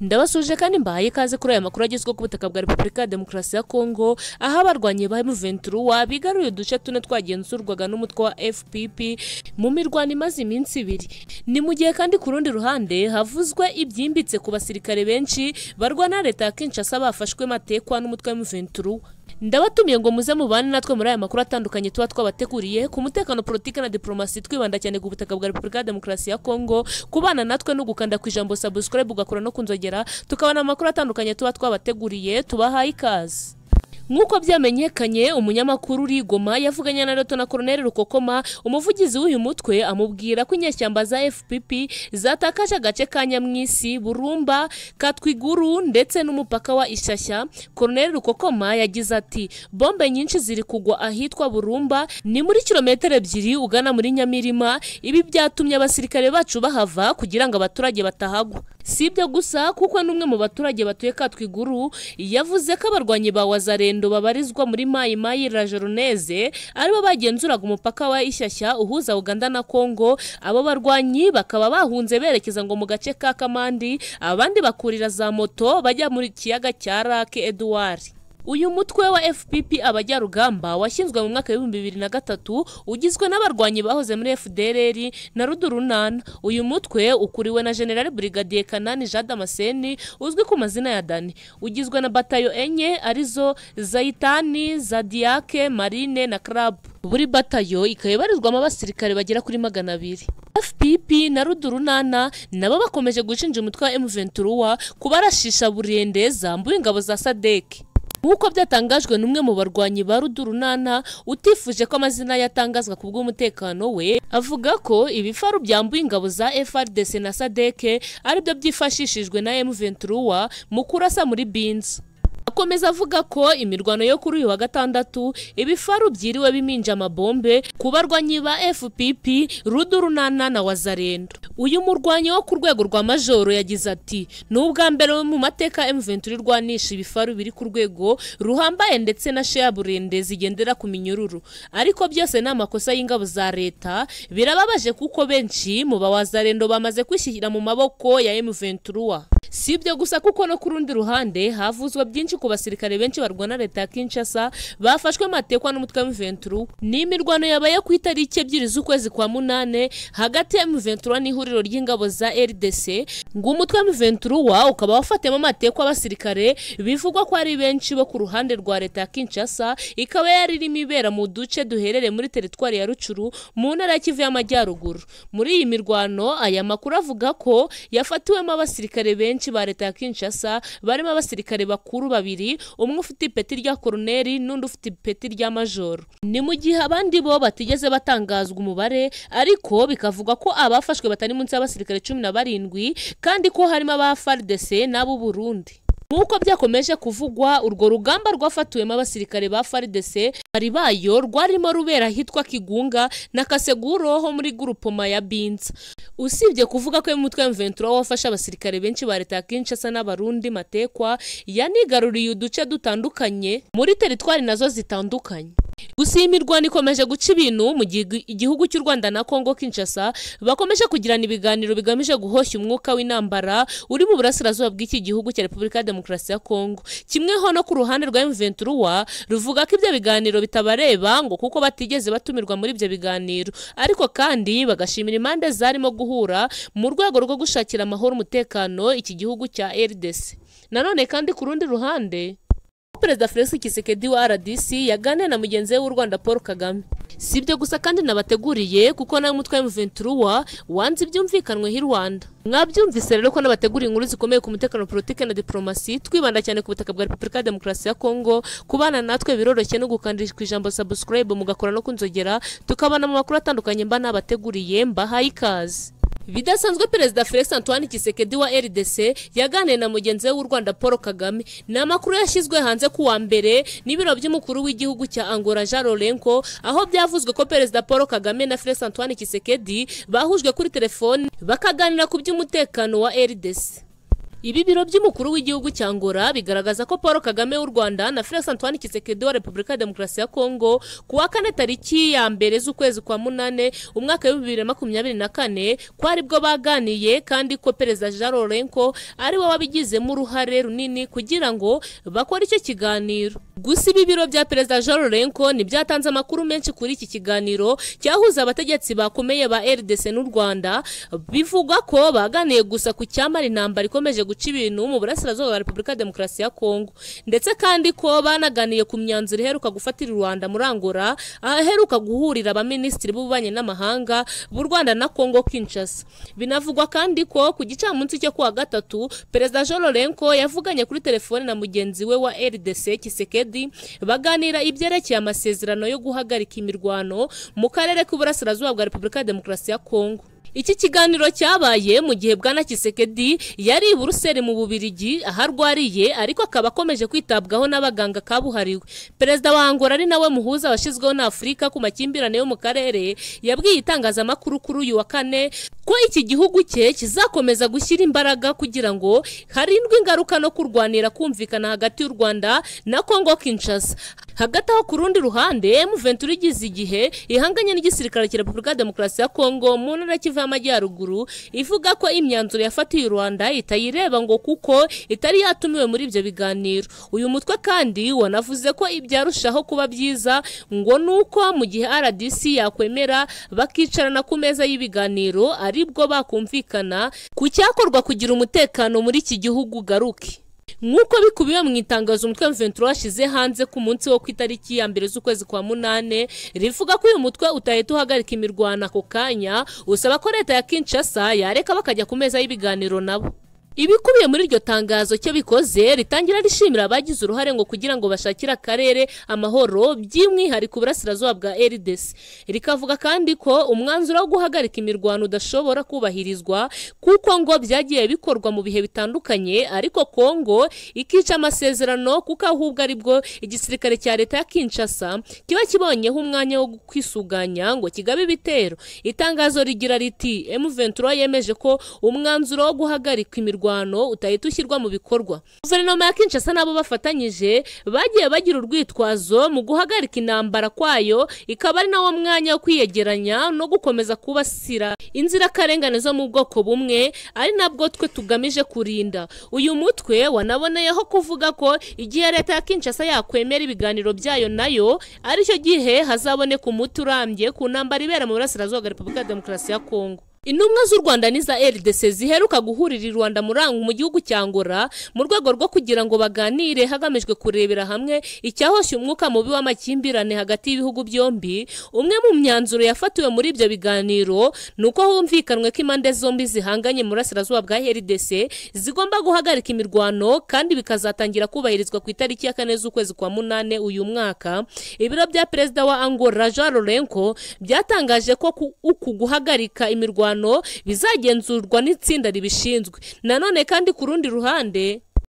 Ndabasuje kandi mbahaye ikaze kuri aya makuru agezweho ku butaka bwa Repubulika ya Demokarasi ya Kongo, aho abarwanyi ba M23 bigaruye uduce tune twagenzurwaga n'umutwe wa FPP mu mirwano imaze iminsi ibiri. Ni mu gihe kandi ku rundi ruhande havuzwe ibyimbitse ku basirikare benshi barwana leta ya Kinshasa bafashwe matekwa n'umutwe wa M23. Ndabatumiye ngo muze mubane natwe muri aya makuru atandukanye tuba twabateguriye ku mutekano, politike na diplomasi, twibanda cyane ku butaka bwa Repubulika ya Demokarasi ya Kongo. Kubana natwe no gukanda ku ijambo subscribe ugakora no kunzogera, tukabana amakuru atandukanye tuba twabateguriye. Tubahaye ikaze. Nk'uko byamenyekanye, umunyamakuru uri Goma yavuganye na Leta na Colonel Rukokoma, umuvugizi w'uyu mutwe, amubwira ko inyeshyamba za FPP zatakaje agace ka Nyamwisi, Burumba, Katwiguru ndetse n'umupaka wa Ishashya. Colonel Rukokoma yagize ati: "Bombe nyinshi ziri kugwa ahitwa Burumba, ni muri kilometero 2 ugana muri Nyamirima. Ibi byatumye abasirikare bacu bahava kugira ngo abaturage batahagwa." Si ibyo gusa, kuko n'umwe mu baturage batuye Katwiguru yavuze ko abarwanyi ba Wazalendo babarizwa muri Mai Mai La Journese aribo bagenzuraga umupaka wa Ishyashya uhuza Uganda na Kongo. Abo barwanyi bakaba bahunze berekeza ngo mu gace ka Kamandi, abandi bakurira za moto bajya muri kiyaga cya Lake Edouard. Uyu mutwe wa FPP abajyarugamba washinzwe mu mwaka wa 2003, ugizwe n'abarwanyi bahoze muri FDLR na Rudurunana. Uyu mutwe ukuriwe na General Brigadier Kanani Jean Damascene uzwi ku mazina ya Dani. Ugizwe na batayo 4 arizo Zaitani, Zadiake, Marine na Crab. Buri batayo ikaba ibarizwamo abasirikare bagera kuri 200. FPP na Rudurunana nabo bakomeje gushinja umutwe wa M23 kubarashisha burende zambuye ingabo za SADC. Nk'uko byatangajwe n'umwe mu barwanyi ba Rudurunana utifuje ko amazina yatangazwa ku bw'umutekano we, avuga ko ibifaru byambuye ingabo za FARDC na SADC aribyo byifashishijwe na M23 mu kurasa muri Binza. Akomeza avuga ko imirwano yo kuri uyu wa gatandatu ibifaru byiriwe biminja amabombe ku barwanyi ba FPP, Rudurunana na Wazalendo. Uyu murwanyi wo ku rwego rwa majoro yagize ati: "Ni ubwa mbere mu mateka M23 irwanisha ibifaru biri ku rwego ruhambaye ndetse na sheburende zigendera ku minyururu, ariko byose ni amakosa y'ingabo za leta. Birababaje kuko benshi mu bawazalendo bamaze kwishyira mu maboko ya M23." Si ibyo gusa, kuko no ku rundi ruhande havuzwe byinshi ku basirikare benshi barwana leta ya Kinshasa bafashwe matekwa n'umutwe wa M23. Ni imirwano yabaye ku itariki 2 z'ukwezi kwa 8 hagati ya M23 n'ihuriro ry'ingabo za RDC, ngo umutwe wa M23 ukaba wafatemo matekwa abasirikare bivugwa ko ari benshi bo ku ruhande rwa leta ya Kinshasa, ikaba yari irimo ibera mu duce duherereye muri teritwari ya Rucuru mu ntara ya Kivu y'Amajyaruguru. Muri iyi mirwano aya makuru avuga ko yafatiwemo abasirikare benshi ba leta ya Kinshasa, barimo abasirikare bakuru babiri, umwe ufite ipeti rya koroneri n'undi ufite ipeti rya majoro. Ni mu gihe abandi bo batigeze batangazwa umubare, ariko bikavugwa ko abafashwe batari munsi y'abasirikare 17, kandi ko harimo aba FARDC n'abo Burundi. Nk'uko byakomeje kuvugwa, urwo rugamba rwafatiwemo abasirikare ba FARDC bari bayo rwarimo rubera ahitwa Kigunga na Kaseguro ho muri Grupoma ya Binza. Usibye kuvuga ko umutwe wa M23 wafashe abasirikare benshi ba leta ya Kinshasa n'Abarundi matekwa, yanigaruriye uduce dutandukanye muri teritwari nazo zitandukanye. Gusa iyi mirwano ikomeje guca ibintu mu gihe igihugu cy'u Rwanda na Kongo Kinshasa bakomeje kugirana ibiganiro bigamije guhoshya umwuka w'intambara uri mu burasirazuba bw'iki gihugu cya Repubulika ya Demokarasi ya Kongo. Kimweho no ku ruhande rwa M23 ruvuga ko ibyo biganiro bitabareba ngo kuko batigeze batumirwa muri ibyo biganiro, ariko kandi bagashimira impande zarimo guhura mu rwego rwo gushakira amahoro umutekano iki gihugu cya RDC. Nanone kandi ku rundi ruhande, Perezida Felix Tshisekedi wa RDC yaganiriye na mugenzi we w'u Rwanda Paul Kagame. Si ibyo gusa kandi nabateguriye, kuko nawe umutwe wa M23 wanze ibyumvikanwe h'i Rwanda. Mwabyumvise rero ko nabateguriye inkuru zikomeye ku mutekano, politike na diplomasi, twibanda cyane ku butaka bwa Repubulika ya Demokarasi ya Kongo. Kubana natwe biroroshye no gukanda ku ijambo subscribe mugakora no kunzogera, tukabana mu makuru atandukanye mba nabateguriye. Mbahaye ikaze. Bidasanzwe, Perezida Felix Antoine Tshisekedi wa RDC yaganiriye na mugenzi we w'u Rwanda Paul Kagame. Ni amakuru yashyizwe hanze ku wa mbere n'ibiro by'umukuru w'igihugu cya Angola Jean Lourenco, aho byavuzwe ko Perezida Paul Kagame na Felix Antoine Tshisekedi bahujwe kuri telefone bakaganira ku by'umutekano wa RDC. Ibi biro by'umukuru w'igihugu cya Angola bigaragaza ko Paul Kagame w'u Rwanda na Felix Antoine Tshisekedi wa Repubulika ya Demokarasi ya Kongo ku wa kane tariki ya 1 z'ukwezi kwa 8 umwaka wa 2024 ko aribwo baganiye, kandi ko Perezida João Lourenço ari we wabigizemo uruhare runini kugira ngo bakore icyo kiganiro. Gusa ibi biro bya Perezida João Lourenço ntibyatanze amakuru menshi kuri iki kiganiro cyahuza abategetsi bakomeye ba RDC n'u Rwanda. Bivugwa ko baganiye gusa ku cyamara intambara ikomeje guca ibintu mu burasirazuba bwa Repubulika ya Demokarasi ya Kongo, ndetse kandi ko banaganiye ku myanzuro iheruka gufatira u Rwanda muri Angola, aheruka guhurira abaminisitiri b'ububanyi n'amahanga b'u Rwanda na Kongo Kinshasa. Binavugwa kandi ko ku gicamunsi cyo kuwa gatatu Perezida João Lourenço yavuganye kuri telefone na mugenzi we wa RDC Tshisekedi, baganira ibyerekeye amasezerano yo guhagarika imirwano mu karere k'uburasirazuba bwa Repubulika ya Demokarasi ya Kongo. Iki kiganiro cyabaye mu gihe Bwana Tshisekedi yari i Buruseli mu Bubiligi aho arwariye, ariko akaba akomeje kwitabwaho n'abaganga kabuhariwe. Perezida wa Angola ari nawe muhuza washyizweho na Afurika ku makimbirane yo mu karere yabwiye itangazamakuru kuri uyu wa kane ko iki gihugu cye kizakomeza gushyira imbaraga kugira ngo harindwe ingaruka no kurwanira kumvikana hagati y'u Rwanda na Kongo Kinshasa. Hagati aho ku rundi ruhande, M23 igize igihe ihanganye n'igisirikare cya Repubulika ya Demokarasi ya Kongo mu ntara Kivu y'Amajyaruguru, ivuga ko imyanzuro yafatiye u Rwanda itayireba ngo kuko itari yatumiwe muri ibyo biganiro. Uyu mutwe kandi wanavuze ko ibyarushaho kuba byiza ngo nuko mu gihe RDC yakwemera bakicarana ku meza y'ibiganiro aribwo bakumvikana ku cyakorwa kugira umutekano muri iki gihugu garuke. Nk'uko bikubiye mu itangazo umutwe M23 washize hanze ku munsi wo ku itariki ya 1 z'ukwezi kwa 8, rivuga ko uyu mutwe utahita uhagarika imirwano ako kanya, usaba ko leta ya Kinshasa yareka bakajya ku meza y'ibiganiro nabo. Ibikubiye muri iryo tangazo cyo bikoze ritangira rishimira abagize uruhare ngo kugira ngo bashakire akarere amahoro by'umwihariko uburasirazuba bwa RDC. Rikavuga kandi ko umwanzuro wo guhagarika imirwano udashobora kubahirizwa kuko ngo byagiye bikorwa mu bihe bitandukanye, ariko Kongo ikica amasezerano kuko ahubwo aribwo igisirikare cya leta ya Kinshasa kiba kibonyeho umwanya wo kwisuganya ngo kigabe ibitero. Itangazo rigira riti M23 yemeje ko umwanzuro wo guhagarika imirwano utahita ushyirwa mu bikorwa. Guverinoma ya Kinshasa nabo bafatanyije bagiye bagira urwitwazo mu guhagarika intambara kwayo, ikaba ari nawo mwanya wo kwiyegeranya no gukomeza kubasira inzirakarengane zo mu bwoko bumwe, ari nabwo twe tugamije kurinda. Uyu mutwe wanaboneyeho kuvuga ko igihe leta ya Kinshasa yakwemera ibiganiro byayo nayo aricyo gihe hazaboneka umuti urambye ku ntambara ibera mu burasirazuba bwa Repubulika ya Demokarasi ya Kongo. Intumwa z'u Rwanda n'iza RDC ziheruka guhurira i Rwanda murango mu gihugu cya Angola mu rwego rwo kugira ngo baganire hagamijwe kurebera hamwe icyahoshye umwuka mubi w'amakimbirane hagati y'ibihugu byombi. Umwe mu myanzuro yafatiwe muri ibyo biganiro ni uko humvikanwe ko impande zombi zihanganye mu burasirazuba bwa RDC zigomba guhagarika imirwano kandi bikazatangira kubahirizwa ku itariki ya 4 z'ukwezi kwa 8 uyu mwaka. Ibiro bya Perezida wa Angola João Lourenço byatangaje ko uku guhagarika imirwano bizagenzurwa n'itsinda ribishinzwe. Nanone kandi ku rundi ruhande,